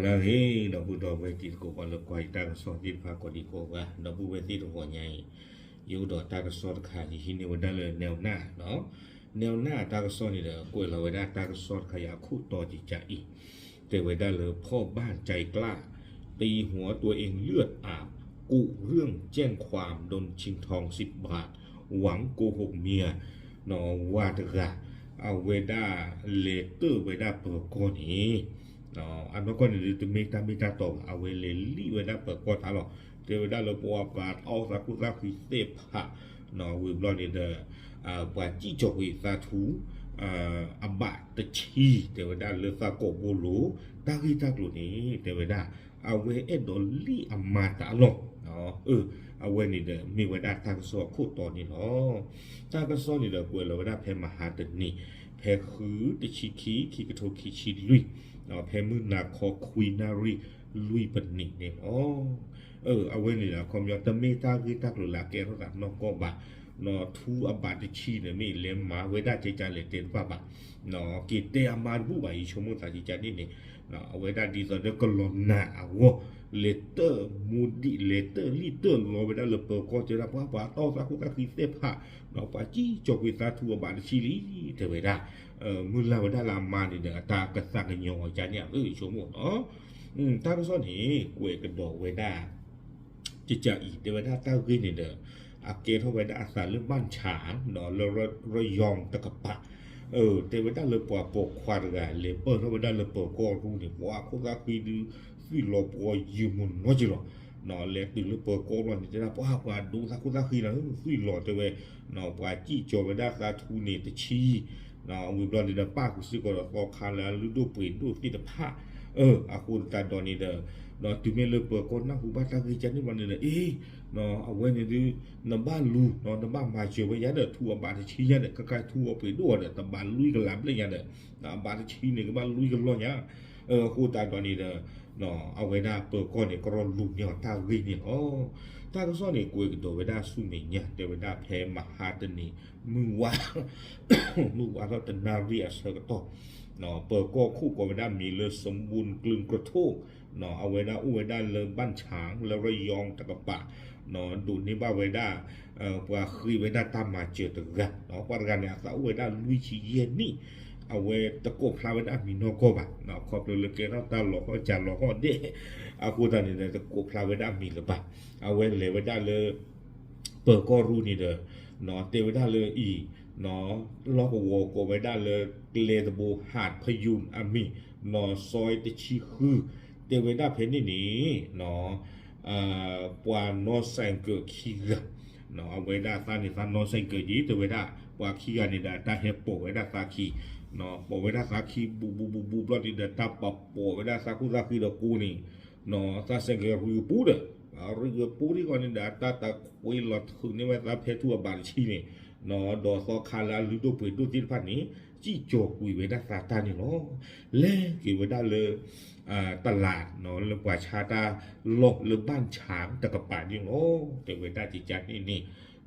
တၢ်ဂ့ၤ ဒီပုၢ်ဒီဝဲၢ်တံၤသကိး ပှၤလၢကွၢ်ယတၢ်ကစီၣ်သ့ၣ်တဖၣ်ကိးဒံကိးဂၤ ဒီပုၢ်ဝဲၢ်သ့ၣ်တဂီၤညါအံၤ ယအိၣ်ဒီးတၢ်ကစီၣ်တခါ ယဟံးန့ၢ်ဝဲဒၣ်လၢ နဲၣ်နၢ်နီၤ, နဲၣ်နၢ်အတၢ်ကစီၣ်န့ၣ်ဒီး ကွဲးလီၤဝဲဒၣ်တၢ်ကစီၣ်တခါအံၤအခိၣ်တီတံာ်ကၢ်အံၤ တဲဝဲဒၣ်လၢ ဖီၣ်ဘၣ်ကၠဲးကျၢ် တီၢ်ဟူး တွဲအ့ၣ် လၢၢ်အး กุเรื่องแจ้งความโดนชิงทองสิบบาท หวังโกหกเมีย နီၤ ဝၤတဂၤ အဝဲဒၣ်လဲၤတၢၢ်ဝဲဒၣ်ပၢၤကီၢ်န့ၣ် အနီၢ်ကီၢ်န့ၣ်ဒုး တမ့ၢ်တၢ်မ့ၢ်တၢ်တီဘၣ် အဝဲလဲၤလံၣ်ဝဲဒၣ်ပၢၤကီၢ်တၢ်လီၤ. တဲဝဲဒၣ်လၢပှၤပှၤတီၢ်သးခိၣ်သးဃံသ့ၣ်တဖၣ် နီၤ ဝံၤဘျီန့ၣ်ဒီး ပှၤစံၣ်ကၠီၤကွံာ်သးထူ အဘးတဆံ တဲဝဲဒၣ်လၢသးကိးဘိလိၤ တၢ်ဂ့ၢ်တၢ်ကျိၤန့ၣ် တဲဝဲဒၣ် အဝဲအဲၣ်ဒိးလံၣ်အမါတၢ်လီၢ် အဝဲန့ၣ်ဒီး မ့ၢ်ဝဲဒၣ်တၢ်ကစီၣ်အခိၣ်တီန့ၣ်လီၤ. တၢ်ကစီၣ်န့ၣ်ဒီး ကွဲးလီၤဝဲဒၣ်ဖဲမဟါတနံၤ ဖဲဃုတဆံခံ ခံကထိခံဆံလွံၢ် ဖဲမုၢ်နၤခီခွံနၣ်ရံၣ်လွံၢ်ပနံးန့ၣ်လီၤ. အဝဲန့ၣ်ဒီး အခီပညီ တမ့ၢ်တၢ်ဂ့ၢ်တၢ်ကျိၤလၢအကဲထီၣ်သးနီၢ်ကီၢ်ဘၣ် နီၤ ထူအဘးတဆံန့ၣ် မ့ၢ်လဲၤမၤဝဲဒၣ်ကကလဲၤတဲတဘၣ်ဘၣ် က့ၤတဲအမါတဘူၣ်ဘၣ် ယဆိကမိၣ်သးကကန့ၣ်န့ၣ် အဝဲဒၣ်ဒ်သိးဒီးကလီၤနၢ်အဂီၢ် လဲၤတၢၢ်မူဒံး လဲၤတၢၢ်လံၣ်တၢၢ်လီဝဲဒၣ်လၢပၢၤကီၢ် တဲဝဲဒၣ်ပှၤပှၤတီၢ်သးခိၣ်သးဃံသ့ၣ်တဖၣ် ပှၤစံၣ်ကၠီၤကွံာ်သးထူအဘးတဆံလံ တဲဝဲဒၣ် မုၢ်လၢ်ဝဲဒၣ်လၢအမါန့ၣ်ဒီး အတၢ်ကသးကညီၤအီၤကန့ၣ် အဝဲဆိကမိၣ်နီၤ တၢ်ကစီၣ်န့ၣ် ကွဲးကဒီးဝဲဒၣ် ကကအံၤ တဲဝဲဒၣ်တၢ်ဂ့ၢ်န့ၣ်ဒီး အကဲထီၣ်ဝဲဒၣ်အသးလၢဘၣ်ဆၣ် ဒီးလၢရယီတကပၤ တဲဝဲဒၣ်လၢပှၤပိာ်ခွါတဂၤ လဲၤပၢၢ်ထီၣ်ဝဲဒၣ်လၢပၢၤကီၢ်ရူန့ၣ် ပှၤခိၣ်သၣ်ဃံဒုး သွံၣ်လီၤပှီၢ်ယုာ်မုာ်နီတစဲးလီၤ. လဲၤတုၤလၢပၢၤကီၢ်ဘျီန့ၣ် တဲဒၣ်ပှၤပှၤဒိသးခိၣ်သၣ်ဃံလီၤ သွံၣ်လီၤတဲဝဲ ပှၤစံၣ်ကၠီၤဝဲဒၣ်သးထူန့ၣ်တဆံ ဝံၤဘျီန့ၣ်ဒီး ပၣ်ဃုာ်စ့ၢ်ကီးဒီးသီခါလၢအလုၢ်ဒိၣ်ပှ့ၤဒိၣ်သ့ၣ်တဖၣ် အဃိသတးဒီးန့ၣ်ဒီး တုၤမ့ၢ်လၢပၢၤကီၢ်နၢ်ဟူဘၣ်တၢ်ဂ့ၢ်ကန့ၣ်ဘျီန့ၣ်ဒီး အ့ အဝဲန့ၣ်ဒုး နဘၣ်လူၤ နဘၣ်မၤစၢၤဝဲယၤဒီး ထူအဘးတဆံယၤဒီး ခါခါထူအီၤပှ့ၤဒိၣ်အီၤဒီး တဘးလွံၢ်ကလးဘျဲၣ်ညါဒီး အဘးတဆံန့ၣ် ကဘၣ်လွံၢ်ကလီၢ်ညါ အဃိသတးဒီးန့ၣ်ဒီး အဝဲဒၣ်ပၢၤကီၢ်န့ၣ် ကရီလူၤန့ၢ်အီၤတၢ်ဂ့ၢ်န့ၣ်လီၤ. တၢ်ကစီၣ်န့ၣ် ကွဲးကဒီးဝဲဒၣ်ဆူမဲာ်ညါ တဲဝဲဒၣ်ဖဲမဟါတနံၤ မုၢ်ဝါ မုၢ်ဝါထီၣ်တနၣ်ရံၣ်အဆၢကတီၢ် ပၢၤကီၢ်ခိၣ်ကိးဝဲဒၣ်မံၤလၢ စမူၣ်ကျုၢ်ကထိၣ် အဝဲဒၣ်အိၣ်ဝဲဒၣ်လၢဘၣ်ဆၣ် လၢရယီတကပၤ ဒိးန့ၢ်ဘၣ်ဝဲဒၣ် ပှၤဃ့ဝဲဒၣ်တၢ်မၤစၢၤတဂၤ ပှၤတဂၤန့ၣ် အသးအိၣ်ဝဲဒၣ်လွံၢ်ဆံယဲၢ်နံၣ် အဝဲတကိးဖျါဝဲဒၣ်မံၤနီၢ်ကီၢ်ဘၣ် ခီဖျိလၢကဲထီၣ်တၢ်လီၤဟီၣ်ကၢ်လီၤဟီၣ်ဒဲး အဃိသတးန့ၣ်ဒီး တကိးဖျါဝဲဒၣ်မံၤလၢၤဘၣ်. အဝဲလဲၤဝဲဒၣ်လၢ ပၢၤကီၢ်ရူန့ၣ်ဒီး တဲဝဲဒၣ်လၢအံၤ လီၢ်ကဝီၤကိးဝဲဒၣ်လၢ ကျဲတဘိ ဟးဖယုၣ်အမံၤ နီၤ စီတဆံဃု တဲဝဲဒၣ်ဖဲန့ၣ်န့ၣ် ပှၤနီၢ်စဲးကၢးခံဂၤ အဝဲဒၣ်သးန့ၣ်သးနီၢ်စဲးကၢးက့ တဲဝဲဒၣ် ပှၤခံဂၤန့ၣ်ဒီး အတၢ်ဟဲပိာ်ဝဲဒၣ်သးခံ ပိာ်ဝဲဒၣ်သးခံ ဘူးဘူးဘူးဘူးဘျီန့ၣ်ဒီး တၢ်ပာ်ပိာ်ဝဲဒၣ်သးခိၣ်သးဃံဒီးကိးန့ၣ် သးစဲးကၢးရူၤပူၤဒီး ရူၤပူၤဒ်ဂီၢ်န့ၣ်ဒီး အတၢ်တၢ်ကွံလီၤထုးန့ၢ်ဝဲသးဖဲထူအဘးတဆံန့ၣ် ဒီးသီခါလၢအလုၢ်ဒိၣ်ပှ့ၤဒိၣ်သ့ၣ်တဖၣ်န့ၣ် စံၣ်ကၠီၤကွံာ်ဝဲဒၣ်သးတၢ်န့ၣ်လီၤ. လဲၤက့ၤဝဲဒၣ်လၢ တလး လၢပှၤဆါတၢ်လီၢ်လၢဘၣ်ဆၣ်တကပၤန့ၣ်လီၤ. တဲဝဲဒၣ်ကကန့ၣ်န့ၣ်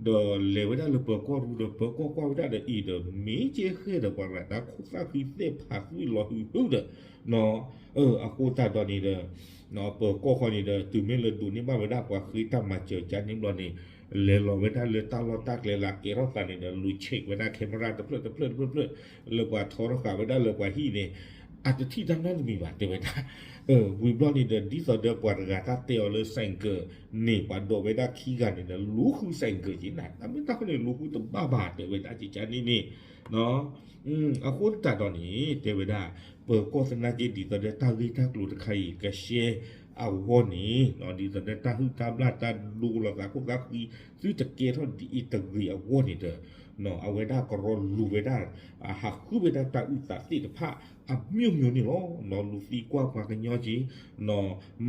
ဒီးလဲၤဝဲဒၣ်လၢပၢၤကီၢ်ရူၤဒီး ပၢၤကီၢ်ကွၢ်ဝဲဒၣ်ဒီးအံၤဒီး မ့ၢ်ကဲဃဲဒီးပှၤရၤတၢ်ခိၣ်သၣ်ဃံသ့ၣ်ဖးသွံၣ်လီၤဟုဟုဒီး အဃိသတးဒီးန့ၣ်ဒီး ပၢၤကီၢ်ဃီန့ၣ်ဒီး တုၤမ့ၢ်လၢဒိးန့ၢ်ဘၣ်ဝဲဒၣ်ပှၤဃ့တၢ်မၤစၢၤကန့ၣ်ဘျီန့ၣ် လဲၤလီၤဝဲဒၣ်လၢတၢ်လီၢ်တၢ်ကျဲလၢအကဲထီၣ်သးန့ၣ်ဒီး လူၤဆံးဝဲဒၣ် camera တဖျၢၣ်တဖျၢၣ်တဖျၢၣ်တဖျၢၣ် လၢပှၤထီထီၣ်ဃာ်ဝဲဒၣ်လၢပှၤဟံၣ်န့ၣ် အတထံၣ်တၢ်နီတမံၤဘၣ် တဲဝဲဒၣ် ဝံၤဘျီန့ၣ်ဒီး ဒ်သိးဒီးပှၤတဂၤတၢ်တဲအီၤလၢစဲးကၢးန့ၣ် ပှၤဒိးဝဲဒၣ်ခံဂၤန့ၣ်ဒီး လူၤဃုစဲးကၢးက့ၤနၤ တၢ်မ့ၢ်တၢ်ဃီန့ၣ် လူၤဃုတဘၣ်ဘၣ် တဲဝဲဒၣ်ကကန့ၣ်န့ၣ် အဃိသတးဒီးန့ၣ် တဲဝဲဒၣ် ပၢၤကီၢ်သနာ်က့ ဒ်သိးဒီးတၢ်ဂ့ၢ်တၢ်ကျိၤတခါအံၤ ကရှဲအဂီၢ်န့ၣ် ဒ်သိးဒီးတၢ်ဟုၣ်တၢ်ဘျၣ်တၢ်ဒိလီၤသးခိၣ်သၣ်ဃံ သုတကဲထီၣ်ဒ်အံၤတဂ့ၤအဂီၢ်န့ၣ်ဒီး အဝဲဒၣ်ကရီလူၤဝဲဒၣ် ဟးဃုဝဲဒၣ်တၢ်အုၣ်သးသ့ၣ်တဖၣ် အမျိုးမျိုးန့ၣ်လီၤ. လူၤသံကွၢ်ပှၤကညီက့ၤ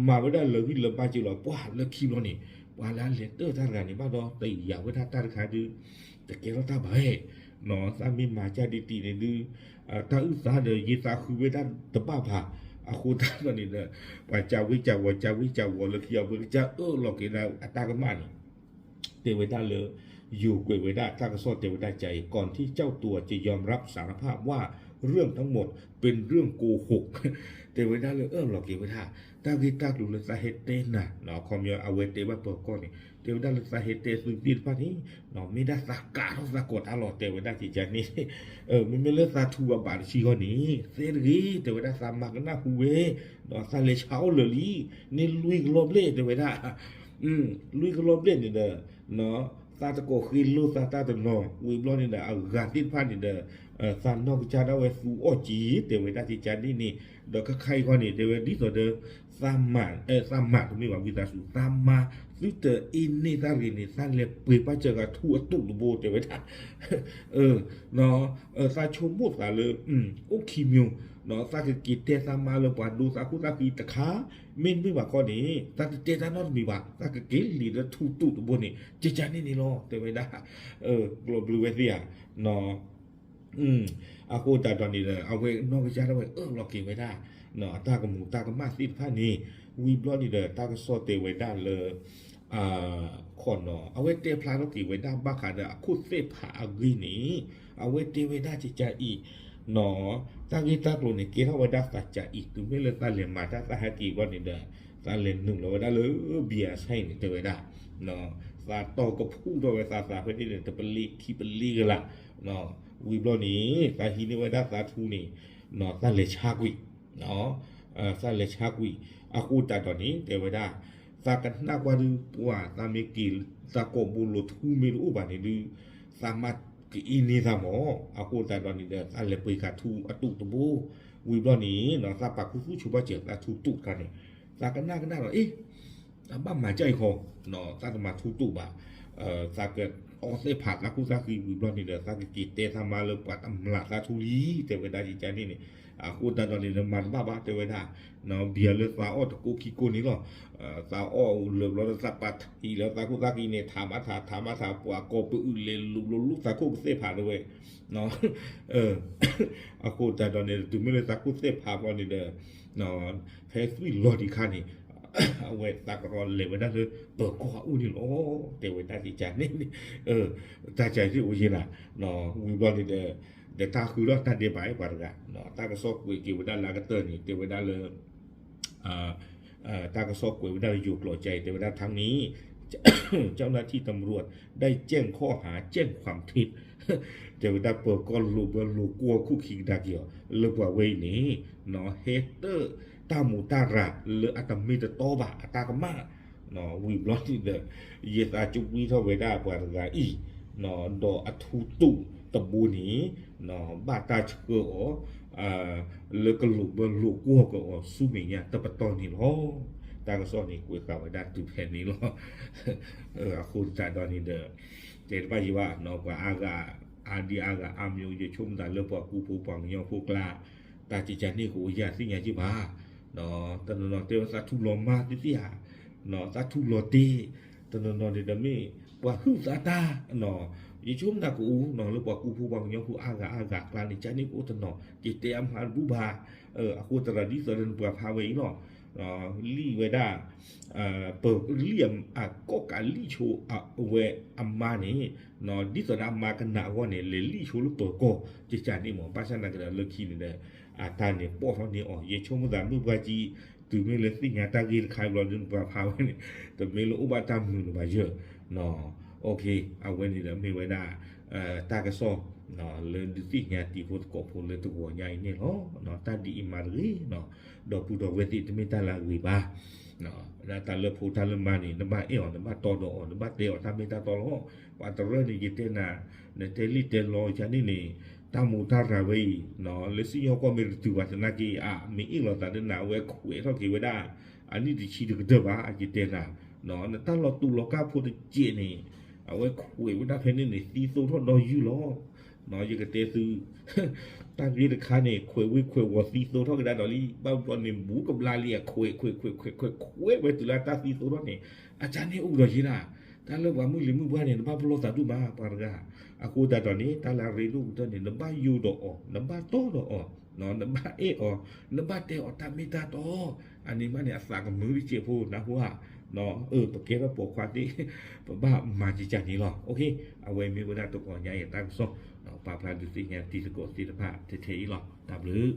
မၤဝဲဒၣ်လၢဂံၢ်လၢဘါက့ၤလီၤ ပှၤလၢခံဘျီန့ၣ် ပှၤလၢအလဲၤတၢၢ်တၢ်တဂၤန့ၣ် ဘၣ်ဒီးတယာ်ဝဲဒၣ်တၢ်တခါဒုး တကဲထီၣ်တၢ်ဘၣ် သးမ့ၢ်မၤကၢ်ဒ်တံၢ်န့ၣ်ဒုး တၢ်အုၣ်သးဒီးယ့သးဃုဝဲဒၣ်တဘၣ်ဘၣ် အဃိသတးဒီးန့ၣ်ဒီး ပှၤကၢ်ဝ့ကၢ်ဝီၤ ကၢ်ဝ့ကၢ်ဝီၤလၢခံအဝဲကစၢ်အၢၣ်လီၤက့ၤဒၣ်အတၢ်ကမၣ်န့ၣ် တဲဝဲဒၣ်လၢ ယိၤကွဲးဝဲဒၣ်တၢ်ကစီၣ်တဲဝဲဒၣ်ကၠၤအံၤ ก่อนที่เจ้าตัวจะยอมรับสารภาพว่าเรื่องทั้งหมดเป็นเรื่องโกหก တဲဝဲဒၣ်လၢအၢၣ်လီၤက့ၤဝဲဒၣ် တၢ်ဂ့ၢ်တၢ်ကျိၤလၢသးဟဲတဲနၤ ခီပညီအဝဲတဲဘၣ်ပၢၤကီၢ်န့ၣ် တဲဝဲဒၣ်လၢသးဟဲတဲသုသ့ၣ်တဖၣ်န့ၣ် မ့ၢ်ဒၣ်သးကးထီၣ်သးကီးတၢ်လီၤ တဲဝဲဒၣ်ကကန့ၣ် မ့မ့ၢ်လၢသးထူးဘၣ်ဘၣ်တဆံဃီန့ၣ် သဲတဂ့ၤ တဲဝဲဒၣ်သးမၤကနၣ်ဟူဝဲ သးလဲၤဆါအီၣ်လၢာ်လံ န့ၢ်လွံၢ်ကလီၢ်ဘျဲၣ် တဲဝဲဒၣ် လွံၢ်ကလီၢ်ဘျဲၣ်န့ၣ်ဒီး သးတကိးဃ့လိာ်သးတၢ်တနီၤ ဝံၤဘျီန့ၣ်ဒီး အဂၤသ့ၣ်တဖၣ်န့ၣ်ဒီး သးနီၢ်ကစၢ်ဒၣ်ဝဲသူအီၣ်က့ၤ တဲဝဲဒၣ်ကကန့ၣ်န့ၣ် ဒီးခဲခါအံၤဃီန့ၣ် တဲဝဲဒ်သိးဒီး သးမၤတမ့ၢ်ဘၣ် ဝံသးစူၤ သးမၤသုတအ့န့ၢ်တၢ်ဂ့ၤန့ၣ် သးလဲၤပှ့ၤပာ်စၢၤဂၤထူအတူးတဘိ တဲဝဲဒၣ် သးဆိကမိၣ်သးလၢ အိၣ်ခံမျိၤ သးကက့ၤတဲသးမါလၢပှၤဒိသးခိၣ်သးဃံတခါ မ့တမ့ၢ်ဘၣ်ခီန့ၣ် သးတတဲတၢ်နီတမံၤဘၣ် သးကက့ၤလံာ်လၢထူတူာ်တဘိန့ၣ် ကကန့ၣ်န့ၣ်လီၤ တဲဝဲဒၣ် ကျိးဘျုးဝဲသ့ၣ်ဧါ အဃိသတးဒီးန့ၣ်ဒီး အဝဲနီၢ်ကစၢ်ဒၣ်ဝဲအၢၣ်လီၤက့ၤဝဲဒၣ် အတၢ်ကမူးတၢ်ကမၣ်သ့ၣ်တဖၣ်န့ၣ် ဝံၤဘျီန့ၣ်ဒီး တၢ်ကစီၣ်တဲဝဲဒၣ်လၢ ခီနီၤ အဝဲတဲဖျါထီၣ်က့ၤဝဲဒၣ်ဘၣ်ဃးဒီးအခိၣ်သ့ၣ်ဖးအဂ့ၢ်န့ၣ် အဝဲတဲဝဲဒၣ်ကကအံၤ နီၤ တၢ်ဂ့ၢ်တၢ်ကျိၤန့ၣ် ကဲထီၣ်ဝဲဒၣ်သးကကအံၤ တုၤမ့ၢ်လၢသးလဲၤမၤတၢ်သးဟဲက့ၤဘျီန့ၣ်ဒီး သးလဲၤနုာ်လီၤဝဲဒၣ်လၢ ဘံယၤဆဲန့ၣ် တဲဝဲဒၣ် သးတီကဖှူၣ်ထီၣ်ဝဲသးသးဖဲန့ၣ်ဒီး တပလ့ခံပလ့ကလး ဝံၤဘျီန့ၣ် သးဟံးန့ၢ်ဝဲဒၣ်သးထူန့ၣ် သးလဲၤဆါကွံာ် သးလဲၤဆါကွံာ် အဃိသတးဒီးန့ၣ် တဲဝဲဒၣ် သးကနၣ်ကွၢ်ဒုးပှၤသးမ့ၢ်က့ၤ သးကိးဘိလိၤထူမ့ၢ်တအိၣ်ဘၣ်န့ၣ်ဒုး သးမါကအ့န့ၢ်သးမၢ် အဃိသတးဒီးန့ၣ်ဒီး သးလဲၤပှ့ၤဃာ်ထူအတူးတဘိ ဝံၤဘျီန့ၣ် သးပာ်ခူသူၣ်ဆိဘၣ်စၢၤသးထူတူးတခါန့ၣ် သးကနၣ်ကနၣ်ဒီး အ့ အဘၣ်မၤကၢ်အံၤခီ သးတမၤထူတူးဘၣ် သးကအီၣ်သ့ၣ်ဖးသးခိၣ်သးဃံဝံၤဘျီန့ၣ်ဒီး သးကက့ၤတဲသးမါလၢပှၤတမျးသးထူလံ တဲဝဲဒၣ်ကကန့ၣ်န့ၣ် အဃိသတးဒီးန့ၣ်ဒီး မၤတဘၣ်ဘၣ် တဲဝဲဒၣ် ဘံယၤလၢသးအီၣ်တကိးခံကိးန့ၣ်လီၤ သးအီၣ်လၢာ်ဘျီဒီးသးပာ်ထံးလၢသးခိၣ်သးဃံန့ၣ် ထးမးထး ထးမးထး ပှၤကိးပအုၣ်လဲၤလူၤဘျီလူၤသးခိၣ်ကသ့ၣ်ဖးတဲဝဲ အဃိသတးဒီးန့ၣ် တုၤမ့ၢ်လၢသးခိၣ်သ့ၣ်ဖးဘျီန့ၣ်ဒီး ဖဲသွံၣ်လီၤတံၢ်ခါန့ၣ် အဝဲသးကရီလဲၤဝဲဒၣ်လၢပၢၤကီၢ်အအိၣ်န့ၣ်လီၤ တဲဝဲဒၣ်ကကန့ၣ်န့ၣ် တၢ်ကၢ်သ့ၣ်အိၣ်ယဲနၤ ဝံၤဘျီန့ၣ်ဒီး ဒီးတၢ်ဃုထီၣ်တၢ်ဒဲးဘးပှၤတဂၤ တၢ်ကစီၣ်ကွဲးက့ၤဝဲဒၣ်လၢအကတၢၢ်န့ၣ် တဲဝဲဒၣ်လၢ တၢ်ကစီၣ်ကွဲးဝဲဒၣ်လၢယိၤကျိာ်ကၠဲအံၤ တဲဝဲဒၣ် ทั้งนี้ เจ้าหน้าที่ตำรวจได้แจ้งข้อหาแจ้งความเท็จ တဲဝဲဒၣ်ပၢၤကီၢ်လိာ်ဘၢလိာ်ကွီၢ်ခိၣ်ခံကဒါက့ၤအီၤ လၢပှၤဝဲအံၤန့ၣ် ဟဲတၢၣ်တၢ်မူးတၢ်ရၤလၢအတမ့ၢ်တတီဘၣ်အတၢ်ကမၣ် ဝံၤဘျီန့ၣ်ဒီး ယသးကဝံထီၣ်ဝဲဒၣ်ပှၤတဂၤအံၤ ဒီးအထူတူာ်တဘိန့ၣ် ဘၣ်တၢ်ဆှၢအီၤ လၢကလိာ်ဘၢလိာ်ကွီၢ်က့ၤအီၤဆူမဲာ်ညါတပတီၢ်န့ၣ်လီၤ. တၢ်ကစီၣ်န့ၣ်ကွဲးဃာ်ဝဲဒၣ်တုၤဖဲန့ၣ်လီၤ. အဃိသတးဒီးန့ၣ်ဒီး တဲတဘၣ်ယံၤဘၣ် ပှၤအါဂၤ အါဒံအါဂၤအါမံၤ ယဆိကမိၣ်သးလၢပှၤကူဖိပှၤကညီဖိကျါ တၢ်ကကန့ၣ်ကအိၣ်ယၤသ့ၣ်ညါယံၤဘၣ် တနီၤနီၤတဲဝဲသးထူလီၤမါသ့ၣ်သ့ၣ်ဧါ သးထူလီၤတ့ၢ် တနီၤနီၤန့ၣ်ဒီးမ့ၢ် ပှၤဟုၣ်သးတၢ် ယဆိကမိၣ်သးကအိၣ်နီၤ လၢပှၤကူဖိပှၤကညီဖိအါဂၤအါဂၤကျါန့ၣ် ကန့ၣ်ကအိၣ်တနီၤ ကတဲအမါတဘူၣ်ဘၣ် အဃိသတးဒ်သိးဒီးနပှၤဖးဝဲအံၤလီၤ လံၣ်ဝဲဒၣ် ပလံၣ်အကီၣ်ကးလံၣ်ဆိအဝဲအမါန့ၣ် ဒ်သိးဒီးအမါကနၣ်အဂီၢ်န့ၣ် လဲၤလံၣ်ဆိလၢပၢၤကီၢ် ကကန့ၣ်မး ဘၣ်ဆၣ်သနာ်က့ဒီးလၢခံန့ၣ်ဒီး အတၢ်န့ၣ်ပိာ်ထီၣ်န့ၢ်အီၤ ယဆိကမိၣ်သးမုၣ်ပှၢ်ကံ တုၤမ့ၢ်လၢသ့ၣ်ညါတၢ်ဂ့ၢ်တခါဘျီဒီးနပှၤဖးဝဲန့ၣ် တမ့ၢ်လၢအိၣ်ဘၣ်တၢ်မုာ်လၢၤဘၣ်ယၢ် အဝဲန့ၣ်ဒီးမ့ၢ်ဝဲဒၣ် တၢ်ကစီၣ် လၢဒုးသ့ၣ်ညါတံၤဖိသကိးဖိလၢတဂီၤညါအံၤန့ၣ်လီၤ. တၢ်ဒ်အံၤမးတဂ့ၤ ဒီပုၢ်ဒီဝဲၢ်သ့ၣ်တမ့ၢ်တၢ်လၢအဂ့ၤဘၣ် ဒ်တၢ်လၢဖိတၢ်လၢမါန့ၣ် နဘၣ်အဲၣ်အီၤ နဘၣ်တီဒီးအီၤ နဘၣ်တဲအီၤတၢ်မ့ၢ်တၢ်တီလီၤ. ပှၤတရၢၢ်န့ၣ် ယတဲနၤ နတဲလံၣ်တဲလီၤယၤန့ၣ်န့ၣ် တၢ်မူးတၢ်ရၤဝဲအံၤ လၢစံၣ်ညီၣ်ကွီၢ်မ့ၢ်တတုၤဘၣ်သနာ်က့ အမ့ၢ်အ့ၣ်လိာ်သးဒီးနၤ အဝဲခွဲးထီၣ်က့ၤဝဲဒၣ် အနံၣ်တဆံတကတၢၢ်ဘၣ် ယတဲနၤ နတၢ်လီၤတူာ်လီၤကာ်ဖိတစဲးန့ၣ် အဝဲခွဲးဝဲဒၣ်ဖဲန့ၣ်န့ၣ် သံသိထီၣ်ဒီယုၢ်လီၤ. ယကတဲသု တၢ်ဂ့ၢ်တခါန့ၣ် ခွဲးဝ့ခွဲးဝီၤသံသိထီၣ်ကဒါဒီးလံ ဘၣ်ဘျီန့ၣ် ဘူးကဘျါလံ အခွဲးခွဲးခွဲးခွဲးခွဲးဝဲတုၤလၢတၢ်သံသိထီၣ်န့ၣ် အကန့ၣ်အိၣ်ဒီးယဲဒၣ် တၢ်လၢပှၤမုၢ်လံၤမုၢ်ပှၢ်န့ၣ် နဘၣ်ပလီၢ်သးဒိၣ်မး ပှၤတဂၤ အဃိသတးဒီးန့ၣ် တၢ်လၢအရ့ဒိၣ်ကတၢၢ်န့ၣ် နဘၣ်ယိၣ်ဒီးအီၤ နဘၣ်တီဒီးအီၤ နဘၣ်အဲၣ်အီၤ နဘၣ်တဲအီၤတၢ်မ့ၢ်တၢ်တီ အန့ၣ်မးန့ၣ် အသးကမုာ်တစဲးဖိ နၢ်ဟူဧါ အၢ ပကဲထီၣ်ပိာ်ခွါသ့ၣ် ပဘၣ်မၤကကန့ၣ်လီၤ. အဝဲမ့ၢ်ဝဲဒၣ်တကီၢ်ညါအံၤအတၢ်ကစီၣ် ပာ်ဖျါဒုးသ့ၣ်ညါတံၤသကိးသ့ၣ်တဖၣ်ထဲထဲအံၤလီၤ. တၢ်ဘျုး